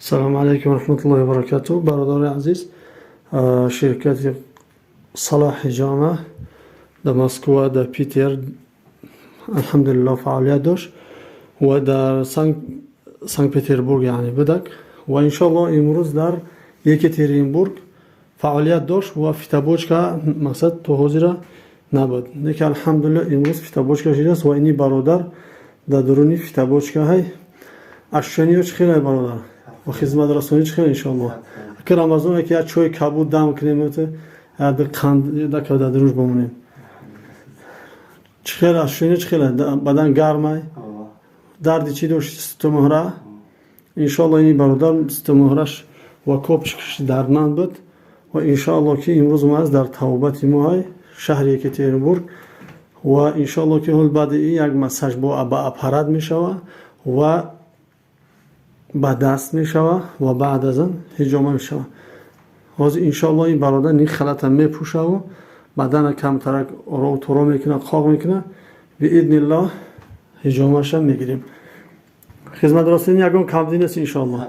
Салому алайкум раҳматуллоҳи ва баракатуҳ. Бародари азиз, ширкати Салоҳ Ҳиҷома дар Москва, дар Питер, алҳамдулиллоҳ, фаъолият дошт ва дар Санкт Петербург яъне будак ва иншоаллоҳ имрӯз дар Екатеринбург фаъолият дошт ва фитобочка мақсад то ҳозира набуд. Лекин алҳамдулиллоҳ имрӯз фитобочка шидааст ва ини бародар дар дуруни фитобочка ҳай. Ощущение чӣ хеле, бародар, ва хизматрасонӣ чӣ хеле, иншоаллоҳ? Аки Рамазон ки як чойи кабуд дам кунем, қанд дар дуруш бимонем. Чӣ хеле ощущение, чӣ хеле? Бадан гармай? Дарди чӣ дошт? Сутунмуҳра. Иншоаллоҳ ини бародар сутунмуҳраш ва копчикаш дардманд буд ва иншоаллоҳ ки имрӯз омадааст дар табобати мо ҳай шаҳри Екатеринбург ва иншоаллоҳ ки ҳол баъди ин як массаж бо ба аппарат мешава ва ба даст мешава ва баъд аз он ҳиҷома мешава. Ҳозир иншоаллоҳ ин бародар ин халата мепӯшаву бадана камтарак орову торо мекунад, қоқ мекунад, биидниллоҳ ҳиҷомаша мегирем. Хизматрасонӣ ягон камбудӣ нест, иншоаллоҳ.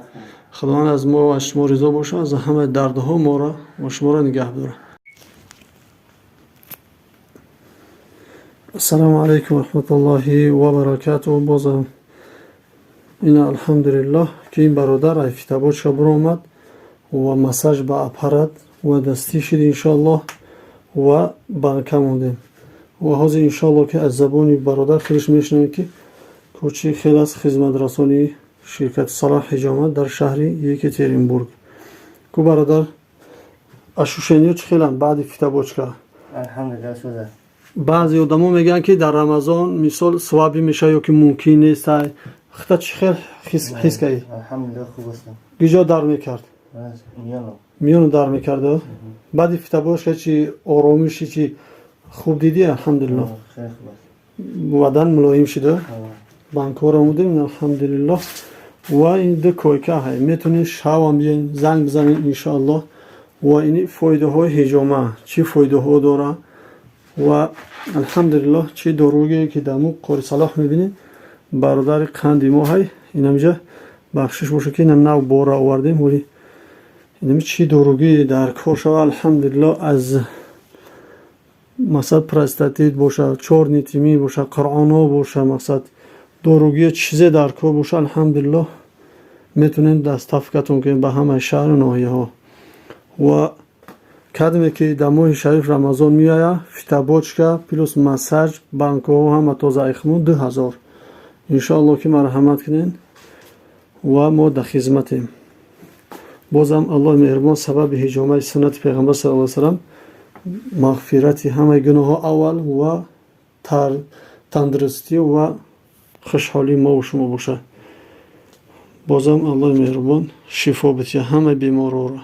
Худованд аз мо ва шумо ризо бошад, аз ҳамаи дардҳо моро ва шуморо нигаҳ дорад. Ассалому алайкум раҳматуллоҳи ва баракатуҳ. Бозам ина алҳамдулиллоҳ ки ин бародар ай фитобочка биромад ва массаж ба аппарат ва дастӣ шид, иншоаллоҳ, ва банка мондем ва ҳозир иншоаллоҳ ки аз забони бародар хелеш мешунавем ки чӣ хел аст хизматрасонии ширкати Салоҳ Ҳиҷома дар шаҳри Екатеринбург. Ку бародар, ощущение чӣ хеланд баъди фитобочка? Алҳамдулиллоҳ, сӯза. Баъзе одамо мегӯянд, ки дар Рамазон мисол слабый мешавад ё ки мумкин нест. Хита чӣ хел ҳис кардӣ? Алҳамдулиллоҳ, хуб ҳастам. Гиҷо дард мекард? Миёно. Миёну дард мекард. Баъди фитобочка чи оромиши чи хуб дидӣ, алҳамдулиллоҳ? Хеле хуб аст. Бадан мулоим шуда. Банкҳоро омудем, алҳамдулиллоҳ, ва ин ду койка ҳай, метавонед шавам биёен, занг бизанед, иншоаллоҳ. Ва ини фоидаҳои ҳиҷома чӣ фоидаҳо дорад ва алҳамдулиллоҳ чӣ доругие ки дар мо Қори Салоҳ мебинед. Бародари қанди мо ҳай инамҷа, бахшиш боша ки инам нав бора овардем, вале инами чӣ доругие дар кор шава, алҳамдулиллоҳ, аз мақсад простатит боша, чёрный тмин боша, қуръоно боша, мақсад доругия чизе дар кор боша, алҳамдулиллоҳ, метавонем доставкатон кунем ба ҳамаи шаҳру ноҳияҳо. Ва кадме ки дар моҳи шариф Рамазон меояд, фитобочка плюс массаж, банкаҳо ҳама тоза айхмон 2000, иншоаллоҳ ки марҳамат кунед ва мо дар хизматем. Бозам Аллоҳи меҳрубон сабаби ҳиҷомаи суннати Пайғамбар сал ла салам мағфирати ҳамаи гуноҳҳо аввал ва тандурустӣ ва хушҳолии мову шумо бошад. Бозам Аллоҳи меҳрубон шифо бидиҳад ҳамаи беморҳоро.